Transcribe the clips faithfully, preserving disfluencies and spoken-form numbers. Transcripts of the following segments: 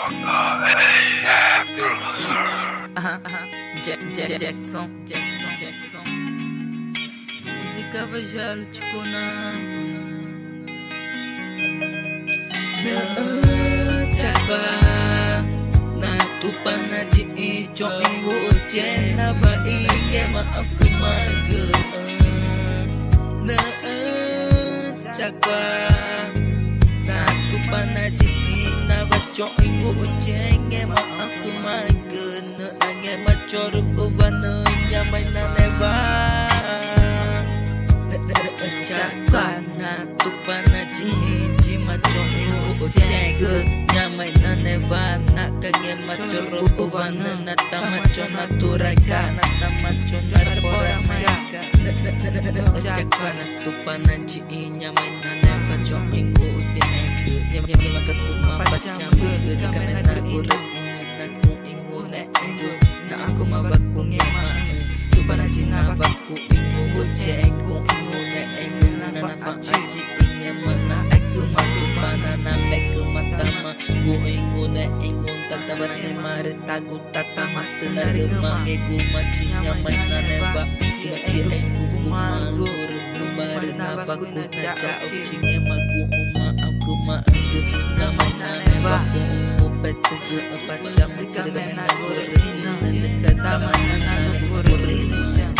Aha, aha. Jack, Jack, Jackson, Jackson, Jackson. Música evangélico na. Nüxü̃ chacua̱x na Tupana yiĩxü̃ choxü̃ i ngúxü̃ chexü̃ nawa i ngẽma ãcümagüxü̃. Nüxü̃ chacua̱x na Tupana yiĩxü̃ nawa choxü̃ i ngúxü̃ chexü̃ i ngẽma ãcümagüxü̃. Nüxna ngẽma chorü uwanüxü̃ ñoma i nanewa. Nüxü̃ chacua̱x na Tupana yiĩxü̃ yima choxü̃ i ngúxü̃ chexü̃gü ñoma i nanewa. Naca ngẽma chorü uwanüxü̃ na tama chonaturaca̱x, na tama chonarüporamaẽca̱x. Nüxü̃ chacua̱x na Tupana yiĩxü̃ ñoma i nanewa choxü̃ i ngúxü̃ chexü̃gü ñoma i ngẽmaca̱x cuma pachamügü. Rü came nagu rüxĩnü na cuxü̃ i ngunexü̃gü, naxã cuma wa cungẽmaxü̃. Tupana yinawa cuxü̃ i ngúxü̃ chexü̃, cuxü̃ i ngunexü̃gü, na nafaxãchi i ngẽma naxecüma Tupana namecümatama. Cuxü̃ i ngunexü̃gü, tatawa rüngü̃maã rü tagu tatama tüxna rüngü̃maã ngẽxguma chi ñoma i nanewa. Cuma chixexü̃gu cumagü rü nüma rü nawa cuxü̃ nayaxuchi i ngẽma guxü̃ma ãcümaxü̃gü ñoma i nanewa. Cuxü̃ pecügüxü̃ pachamücügü rü came nagu rüxĩnü nüxü̃ cama nagu rüxĩnüxü̃.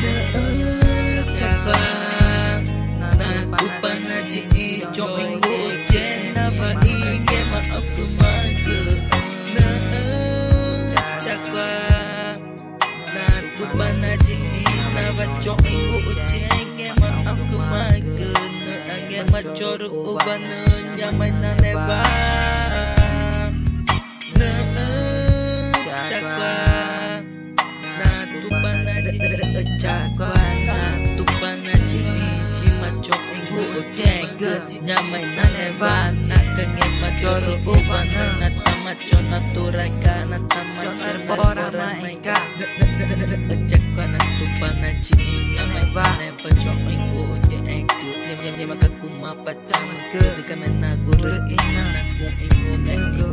Nüxü̃ chacua̱x na Tupana yiĩxü̃ choxü̃ i ngúxü̃ chexü̃ nawa i ngẽma ãcümagüxü̃. Nüxü̃ chacua̱x na Tupana yiĩxü̃ nawa choxü̃ i ngúxü̃ chexü̃ i ngẽma ãcümagüxü̃. Nüxna ngẽma chorü uwanüxü̃ ñoma i nanewa. Nüxü̃ chacua̱x na Tupana yiĩxü̃, chacua̱x na Tupana yiĩxü̃ yima choxü̃ i ngúxü̃ chexü̃gü ñoma i nanewa. Naca ngẽma chorü uwanüxü̃ na tama chonaturaca̱x, na tama chonarüporamaẽca̱x. Nüxü̃ chacua̱x na Tupana yiĩxü̃ ñoma i nanewa choxü̃ i ngúxü̃ chexü̃gü ñoma i ngẽmaca̱x cuma pachamücü. Rü came nagu rüxĩnü na cuxü̃ i ngunexü̃gü,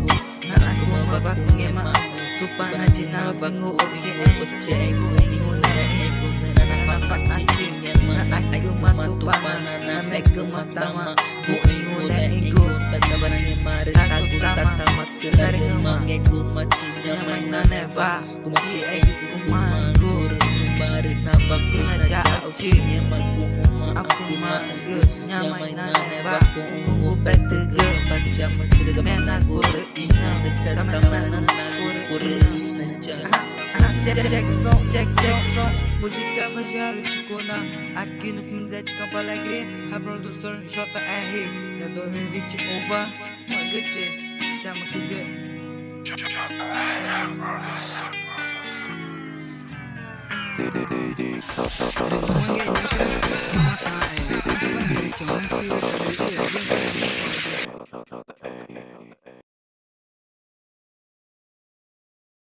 naxã cuma wa cungẽmaxü̃. Tupana yinawa cuxü̃ i ngúxü̃ chexü̃, cuxü̃ i ngunexü̃gü, na nafaxãchi i ngẽma naxecüma Tupana namecümatama. Cuxü̃ i ngunexü̃gü, tatawa rüngü̃maã rü tagu tatama tüxna rüngü̃maã ngẽxguma chi ñoma i nanewa. Cuma chixexü̃gu cumagü rü nüma rü nawa cuxü̃ nayaxuchi i ngẽma guxü̃ma ãcümagüxü̃ ñoma i nanewa. Cuxü̃ pecügüxü̃ pachamücü rü came nagu rüxĩnü nüxü̃ cama nagu rüxĩnüxü̃. Jackson, Jackson, música evangélico na, aqui no comunidade Campo Alegre, a produção J R, na dois mil e vinte e um, va, magüche, chamücügü.